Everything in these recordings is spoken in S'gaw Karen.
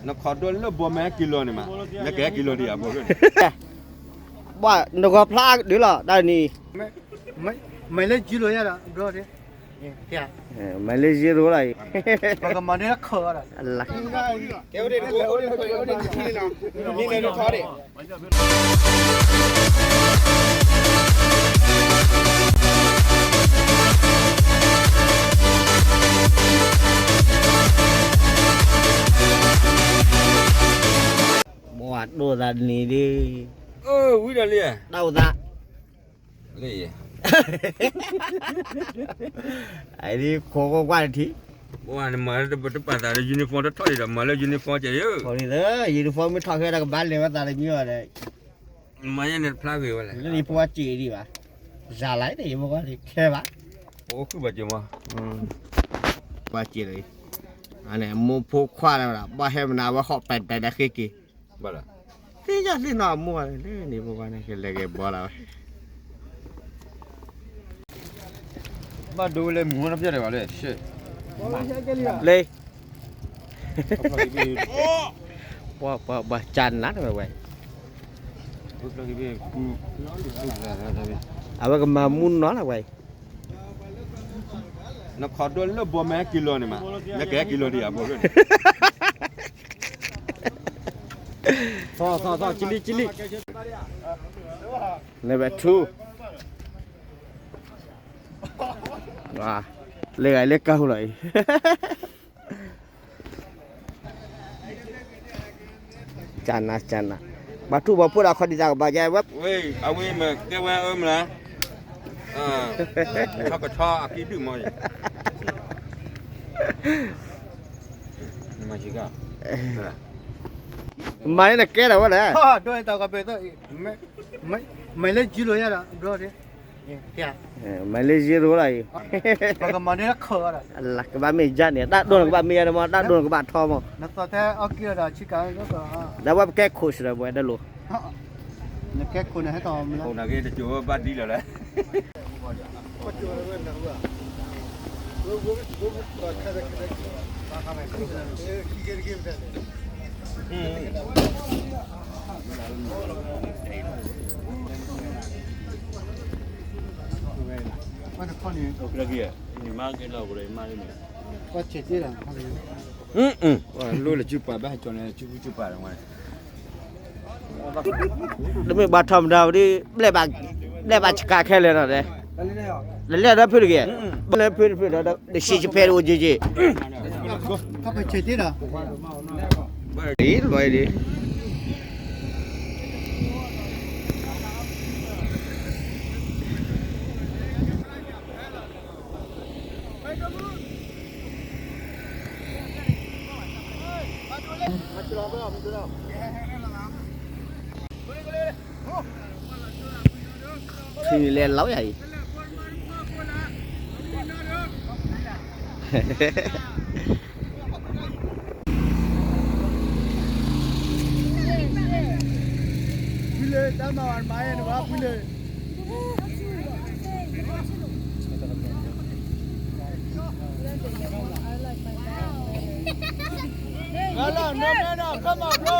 နခီဒိၣ်လၢဘီမဲဟဲက့ၤလီၤန့ၣ်မး, နကဟဲက့ၤလီၤဒံးဧါဘီန့ၣ်, ဘၣ်နဂီၤဖျါအါကဒုလီၤ တၢ်နံၤ, မ့ၢ်လၢယံလိာ်ယဲဒီး ဘီဒ့, မ့ၢ်လၢယံလိာ်လီၤအံၤ, ပကမၤန့ၢ်ခၢၣ်ဒီး ကဲဝဲဒၣ်, ဘၣ်ဒိၣ်သးနံၤဒ်, ဝံၤဒီးလံ, တၢ်အိၣ်သး, လံ, အဒ်ခိးကွၢ်ကွၢ်တထံး, ပှၤနမၤတပာ်သးဒီး uniform တထီၣ်ဒံးဒီး မၤလၢ uniform ကဲး, uniform မ့ၢ်ထီၣ်ခဲဒီးကဘၣ်လဲၤဝဲသးတမံၤအီၤဒီး မၤယဲန့ၣ်တဖျါဂ့ၤဝဲလဲၣ်, လၢယဖိခွါစံးဒံးဘၣ်, စၤလၢန့ၣ် ယဖိခွါန့ၣ် ခဲဘၣ်, အိၣ်ဃုဘၣ်က့ၤမး, ပှၤစံးလီၤ, အန့ၣ်မိၢ်ဖိခွါလၢဝဲဒၣ် ဘၣ်ဟဲမနုၤဝဲဟီၣ်ပဲာ်တဲာ်ဒီးဃ့က့ၤ, သ့ၣ်ညါသ့ၣ်နီၣ်အမိၢ်န့ၣ် န့ၣ်ဖိခွါန့ၣ် ကလဲၤက့ၤဘီလီၤဝဲ ဘၣ်ဒိဝဲလၢမူနီၢ်ဖျၢၣ်တဂၤလၢ ရှဲ, လၢ, ပှၤပှၤပှၤကၢ်နးတဝဲဝဲ, အဝဲကမၤမူနီၢ်လၢဝဲအံၤ, နခီဒိၣ်လၢဘီမဲဟဲက့ၤလီၤန့ၣ်မး, နကဟဲက့ၤလီၤဒံးဧါဘီန့ၣ်, သီသီသီ ကလံကလံ, number two, လၢဂၤလၢကၢ်ဟူလီၤအံၤ, ကၢ်နးကၢ်နး, ဘၣ်ထူၣ်ဘၣ်ဖိဒီးခီဒံးသးကဘၣ်ယါဝဲ, ဝဲအဝဲမ့ၢ်ကဲဝဲအၢမနုၤ, ထီကထီအကံၢ်ဒုၣ်မီၤ, မၤန့ၣ်နကဲထီၣ်ဝဲလဲၣ်, မ့ၢ်လၢယံလိာ်ယဲဒီး ဘီဒ့, မ့ၢ်လၢယံလိာ်လီၤအံၤ, ပကမၤန့ၢ်ခၢၣ်ဒီး, ကဘၣ်မ့ၢ်ယါန့ၣ် တၢ်ဒိၣ်န့ၣ်ကဘၣ်မ့ၢ်ယါန့ၣ်မး တၢ်ဒိၣ်န့ၣ်ကဘၣ်ထီမး, နသီထဲအီၣ်ကံၢ်ဒီးဆံကၤ, ဒီးဝဲပကဲခိၣ်စ့ၢ်ဒီးပဝဲဒၣ်လိၤ, နကဲခိၣ်န့ၣ်ဟဲထီၣ်မနုၤ, နကဲတကၠိၤဝဲဘၣ်ဒ်လီၤလဲၣ် လိၣ်လၢစုပၤဘၣ်ဟဲကၠီန့ၣ် စုပၤစုပၤလီၤဝဲ တမ့ၢ်ဘၣ်ထီၣ်မတၤဝဲဒ် ဘျဲၣ်ဘၣ်ဆကၤခဲလၢာ်နီၤ, လၢလၢဒီဖုတဂ့ၤ, လၢဖုတဖုဒီး တဆံးဆဖဲတအိၣ်က့က့, ဒ်လီၤဒ် ထံၣ်လဲၤလီၤယၤအံၤ, ဖုလၢတၢ်မၤဝဲမၤယဲန့ၣ်ဝဲဖုလၢ Hello, no, no, no, come on, bro.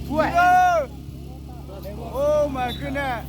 Where? Oh my goodness.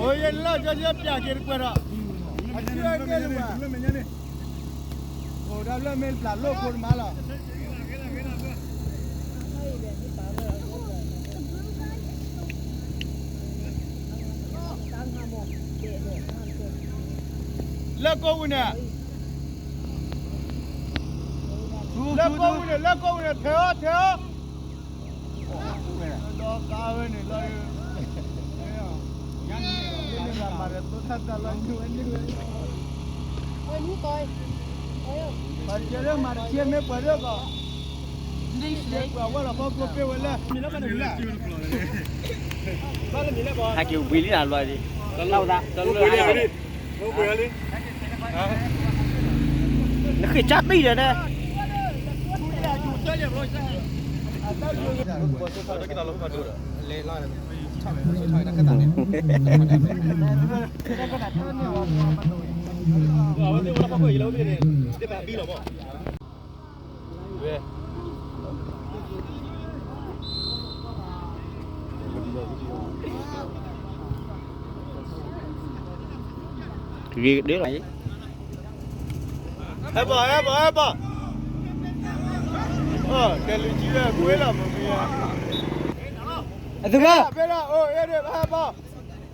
Oye, no, yo ya piaje el cuero. Así es, que le va. အိၣ်ဒီးလၢမ့ၢ်ပျၢ်လိၣ်ဖိတမၤလီၤ. လၢကိးဝံၤန့ၣ်, လၢကိးဝံၤန့ၣ်, လၢကိးဝံၤန့ၣ်, ထဲးအီၤ, ထဲးအီၤ, ဒီးကါဝဲန့ၣ်လီၤ, မၤဒီးသိထၢၣ်တၢ်လီၤနုၤဝဲနုၤဝဲ, ပှၤတကဲလၢမၤတကဲမ့ၢ်ပှၤဒၢကီး, ပှၤဝဲလီၤဖီကျိပ့ဝဲလၢ ဟဲက့ၤဝံၤလံနၤဘျီဒံး, တၢ်ဝဲဒၣ် နဃ့ၢ်ကၠၢ်တံၢ်ဒီးန့ၣ်, ဂ့ၤဒၣ်လီၤ, ဟဲဘၣ် ဟဲဘၣ် ဟဲဘၣ်, တဲလူၤကံဝဲကွ့လီၤမ့ၢ်မ့ၢ်, အသုက, ဖဲဒၣ်အိၣ်အဲၣ်ဒၣ်ဟဲဘၣ်,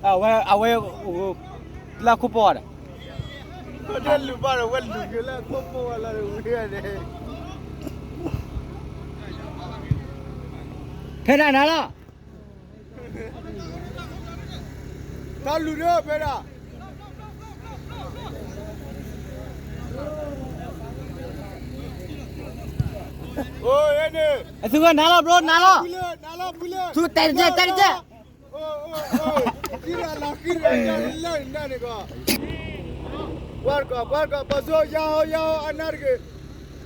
အဝဲ အဝဲ လၢခိၣ်ပီၢ်ဒီး တလူၤဘၣ်ဒီး ဝဲလူၤက့ၤလၢခိၣ်ပီၢ်ဝဲလီၤဝဲန့ၣ်, ဖဲဒၣ်နၤလီၤ, တၢ်လူၤဒီးဖဲဒၣ်, အိၣ်န့ၣ်, အသုကနၤလီၤ bro နၤလီၤ, သုတဲတကဲ တဲတကဲ ကွၢ်ကီး ကွၢ်ကီး ပှၤစိယါဟီ ယါဟီ အနၢ်တဂ့ၤ,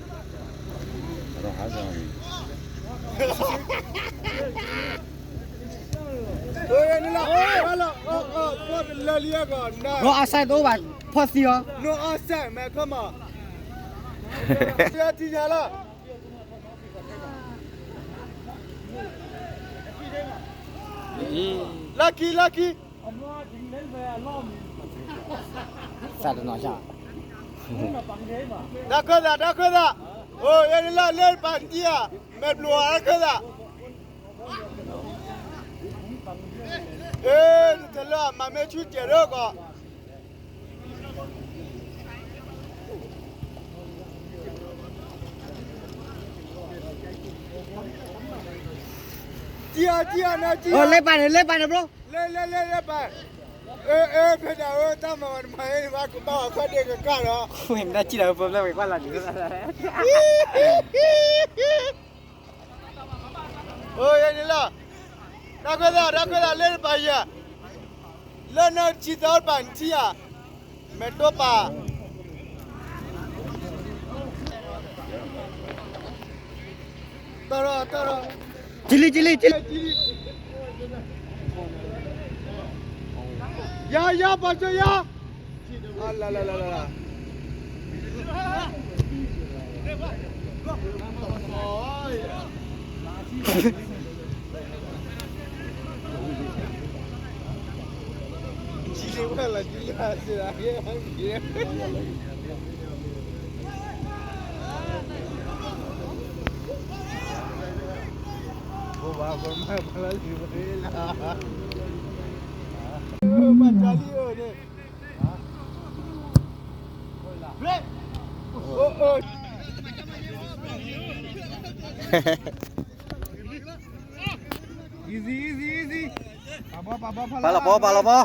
လၢလံအဂီၢ် ဘီအစဲတအိၣ်ဘၣ် ဖီသံအီၤ, ဘီအစဲမဲာ်ခီမး, ထံၣ်ညါလီၤ. Lucky, lucky. သးတနီၤဆၣ်, တၢ်ခၢၣ်သး တၢ်ခၢၣ်သး, အိၣ် ယဲန့ၣ်လၢလၢပၢ်တံၢ်ဧါ, မဲာ်ဘျိးဧါ တၢ်ခၢၣ်သး, အ့ တလၢမၤမ့ၢ်ဆူၣ်တဲာ်ဒီးကီး တံၢ်ဧါ တံၢ်ဧါ နၤတံၢ်ဧါ, လဲၤပာ်န့ၣ် လဲၤပာ်န့ၣ် bro, လဲၤ လဲၤ လဲၤ လဲၤပာ်, အ့ အ့ ဖဲဒၣ်ဝဲတၢ်မၤဝဲတမၤအ့ နဘၣ်ကဘၣ်အီၤခီၣ်ဒ့ၣ်ကကၢ်ဒီး, ဝဲမ့ၢ်တၢ်စံၣ်ဒီး ပှၤဖျဲးဝဲကွၢ်လီၤန့ၣ် အိၣ်ယဲန့ၣ်လီၤ, တၢ်ခၢၣ်သး တၢ်ခၢၣ်သး လၢတပာ်ယၤ, လၢနၢ်တဆံသီတပာ်နထံၣ်ဧါ, မဲာ်တိပာ်, တၢ်ထီၣ် တၢ်ထီၣ်, ကလံၤ ကလံၤ ကလံၤ, ယၤ ယၤ ပာ်ကၠီယၤ လၢ လၢ လၢ လၢ လၢ Easy, easy, easy. ပာ်လီၤဘီ ပာ်လီၤဘီ ပာ်လီၤဘီ.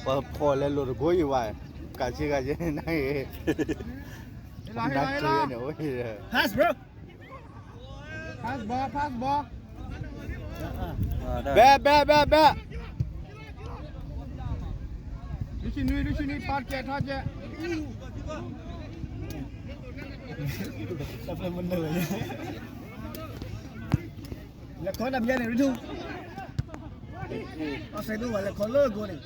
ပှၤဖီၣ်လဲၤလိာ်တကိးယံၤဝဲ, ကးဆ့ကၤဆ့န့ၣ်, pass bro, pass ball, pass ball, back, back, back, back. ဒုးဆံနွံ ဒုးဆံနွံ ထီၣ်ကဲ ထီၣ်ကဲ. လဲၤခီတၢ်ပယဲန့ၣ် ရူထူ, အစဲးဒိၣ်ဝဲလဲၤခီလၢဂိၢ်န့ၣ်, က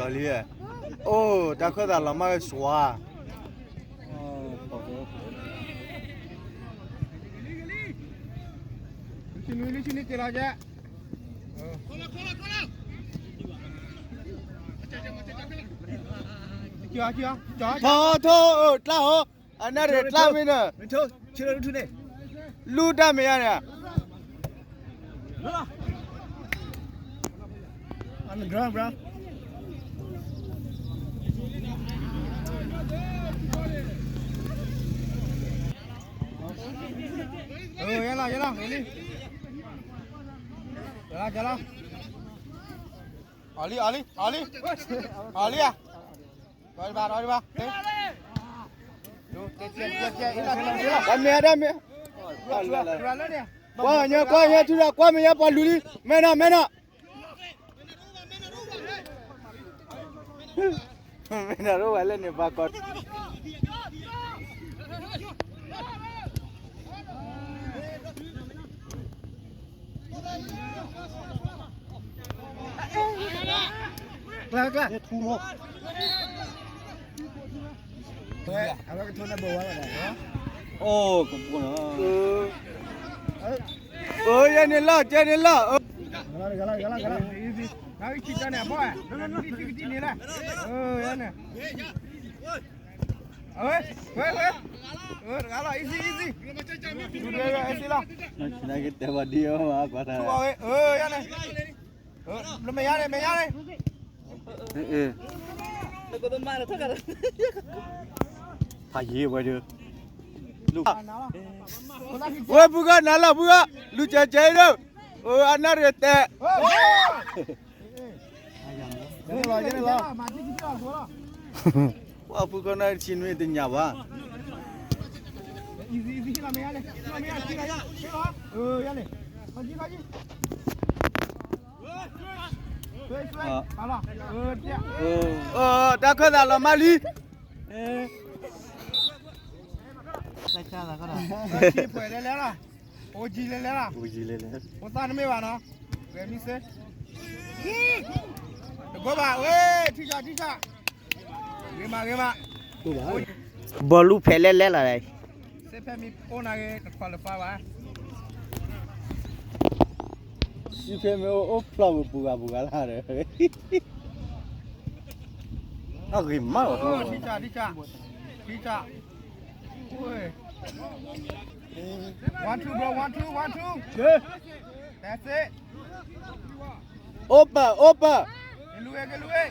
ၠီလံ, အိၣ် တၢ်ခၢၣ်သးလီၤမၢ်ဝဲစွါ. လွံၢ်ဆံနွံ လွံၢ်ဆံနွံ က့ၤလီၤကဲ. ကဲ ထီၣ်ထီၣ် အၢ တၢ်ဟိ အနၣ်ရံၣ်တၢ်မ့ၢ်နၢ်, လူၢ်တၢ်မ့ၢ်ယါန့ၣ်, အၢ ယလီၤ ယလီၤ လီၤ လီၤ လီၤ အီၤလံ အီၤလံ အီၤလံ အီၤလံဧါ, ဒီးဒံးဘၣ် ဒီးဒံးဘၣ်, ကွၢ်မ့ၢ်ဒၣ်မ့ၢ်, ကွၢ်ညါ ကွၢ်ညါ ထူဒီး ကွၢ်မ့ၢ်ယါ ပှၤလူၤလံ, မဲနီၤ မဲနီၤ, မဲနီၤ ရိဝဲလၢန့ၣ် ပှၤကီၢ် ကျၢ ကျၢ ထူမီၢ်, အဝဲကထိနဘိဝဲလီၤ, အိၣ်ကပူၤနီၤ, အၢ ယဲန့ၣ်လီၤ ယဲန့ၣ်လီၤ, ဂၤလီၤ ဂၤလီၤ ဂၤလီၤ ဂၤလီၤ, နၤဝံၤခံတၢ်န့ၣ် အဘီၣ်ဧါ, နမ့ၢ်ထံၣ်ကတံၢ်န့ၣ်လဲၣ်, အၢ ယဲန့ၣ် အဝဲ ဝဲ ဝဲ တဂၤလီၤ easy easy, ဒူဒူ easy လီၤ, နကတဲဘၣ်ဒ်အီၤမး ကွၢ်တၢ် ထူအီၤဝဲ အၢ ယါန့ၣ်, လၢမဲာ်ညါန့ၣ် မဲာ်ညါန့ၣ်, ဖးယံၤဝဲဒၣ်, ဝဲဖုဂီၢ်နၤလီၤဖုဂီၢ်, လူၤကဲကဲအံၤဒၣ်, အၢ အနၣ်ရံၣ်တဲ ပှၤဖုခီနၢ်ဆံနွံတညၣ်ဘၣ်, တၢ်ခၢၣ်သးလီၤမးလံ, လဲၤလဲၤလီၤ, အိၣ်ကံလဲၤလဲၤလီၤ, အိၣ်သၣ်နမ့ၢ်ဘၣ်နီၤ, ဂဲၤမံစ့, တကိးဘၣ်ဝဲ, ထံၣ်ကၠီ ထံၣ်ကၠီ, ဂ့ၤမး ဂ့ၤမး, ဘီလူဖဲလဲၣ်လဲၣ်လီၤ, စ့ဖဲမ့ၢ်အိၣ်နၤဂ့ၤ တခွါလၢၤပၢ်ဘၣ်, စ့ဖဲမ့ၢ်အိၣ်အိၣ်ဖျီၣ်ပူၤပူၤဂၤပူၤဂၤလၢ်ဒီး, အဂ့ၤမးလီၤ, ထံၣ်ကၠီ ထံၣ်ကၠီ, ထံၣ်ကၠီ One, two, bro. One, two, one, two. That's it. အိၣ်ပၢၢ် အိၣ်ပၢၢ်, ကလူဝဲ ကလူဝဲ,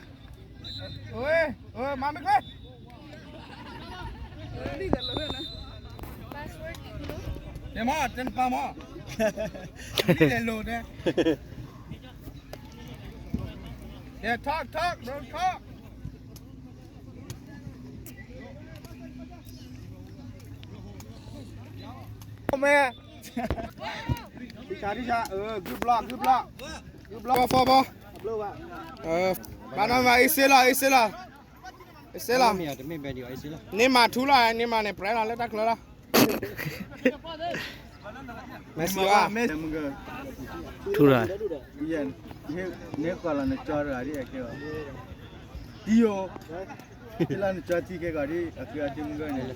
မၤမ့ၢ်ကျဲ, တဲမၤ တဲနပၤမၤ, လဲၤလိာ်တဲ, yeah, talk, talk, bro, talk. မဲ, ထံၣ်ဆါ ထံၣ်ဆါ, အၢ good block, good block, good block, four ball, ဘၣ်နီၢ်မၤ အ့ၣ်စ့လီၤ အ့ၣ်စ့လီၤ, အ့ၣ်စ့လီၤ, န့ၢ်မၤထူလီၤ န့ၢ်မၤန့ၣ် ပြဲလီၤလၢတၢ်ချၢလီၤ, မဲာ်စံၤဘၣ်, ထူလီၤ, န့ၢ်ကီၢ်လီၤနကၠီတဂၤဒ်အကဲဘၣ်, တံယိၤ, လၢနကၠီထံကဲကီၢ်ဒ် အကုအဒ့မုၢ်ဂၢၢ်န့ၣ်,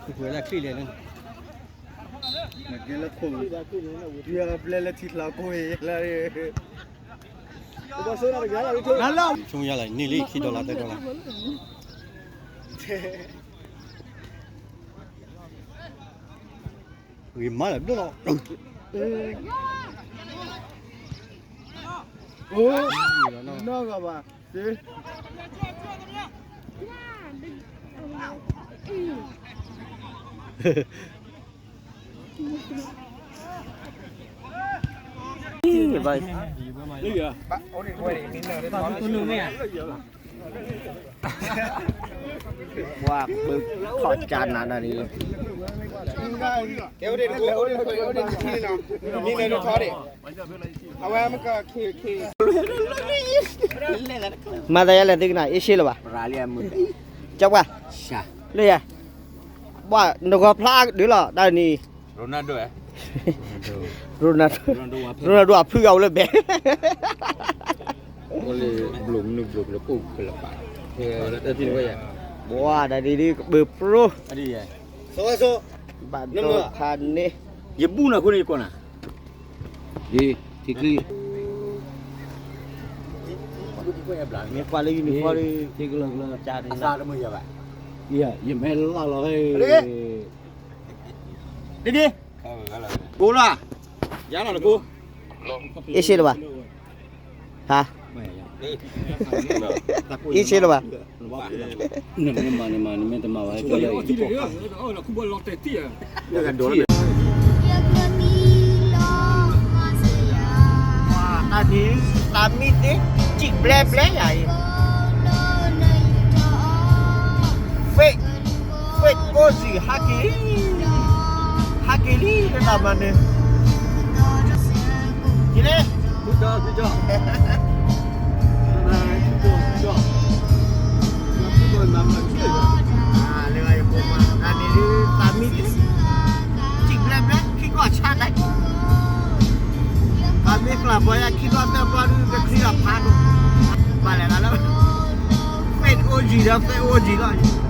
နကဲလၢခိၣ်, ဒုးအပျဲလၢထံချီကိၢ်အံၤလၢ, ဆိကမိၣ်ယါလၢန့ၢ်လံခံ dollar သၢ dollar, ဂ့ၤမးလၢဘျီၣ်လီၤ, နီၢ်ဂၤဘၣ်, ပှၤပၢထီၣ်ကၢနၤဒၣ်န့ၣ်, မၤသးယါလဲၤသုကနၣ် အ့ၣ်ရှ့လၢၤဘၣ်, ကၠီပှၢ်, လၢယၤ, ပှၤနဂီၤဖျါဒုးလီၤ တၢ်နံၤ, Ronaldo, Ronaldo အဖုဂၤအိၣ်လၢဘဲ, ဘျီၣ်မနုၤဘျီၣ်လၢကိၣ်ကလပာ်, ပှၤတၢ်ဒ်ဒ်ကဘၢပြိ, ဘၣ်ဒိခါန့ၣ်, ယဘူၣ်နၤခိၣ်န့ၣ်ယကိးနၤ, ယထံချံ, မ့ၢ်ကွၢ်လၢ uniform ဒ်, အသးတမုာ်ယၤဘၣ် ယမ့ၢ်လၢလီၤ, ဒ်ဒ်, ကိလီၤ, ယါလီၤနကိ, အ့ၣ်စ့လၢၤဘၣ်, ဟါ, အ့ၣ်စ့လၢၤဘၣ်. နမ့ၢ်မၤန့ၣ်မၤ နမ့ၢ်တမၤဘၣ် တၢ်န့ၣ် သးမံသ့ၣ် စံၣ်ဘျဲဘျဲယၤအံၤ, ဖ့ၣ်, ဖ့ၣ်အိၣ်စံၣ် ဟးက့ၤလံ, ဟးက့ၤလံ လၢတၢ်မၤနၢၤ, က့ၤလံ, လၢယဖိမါ တၢ်န့ၣ်ဒုး သးမံသ့ၣ် စံၣ်ဘျဲဘျဲ ခံကွၢ်ဆါတၢ်, ပှၤမ့ၢ်ကျၢ်ပှၤယၤခံကွၢ်သၢပှၤဒုး ကချံအဖးဒိၣ်, ဘၣ်လဲၤလၢ ဖ့ၣ်အိၣ်ယံၤဒီး ဖ့ၣ်အိၣ်ယံၤလီၤ.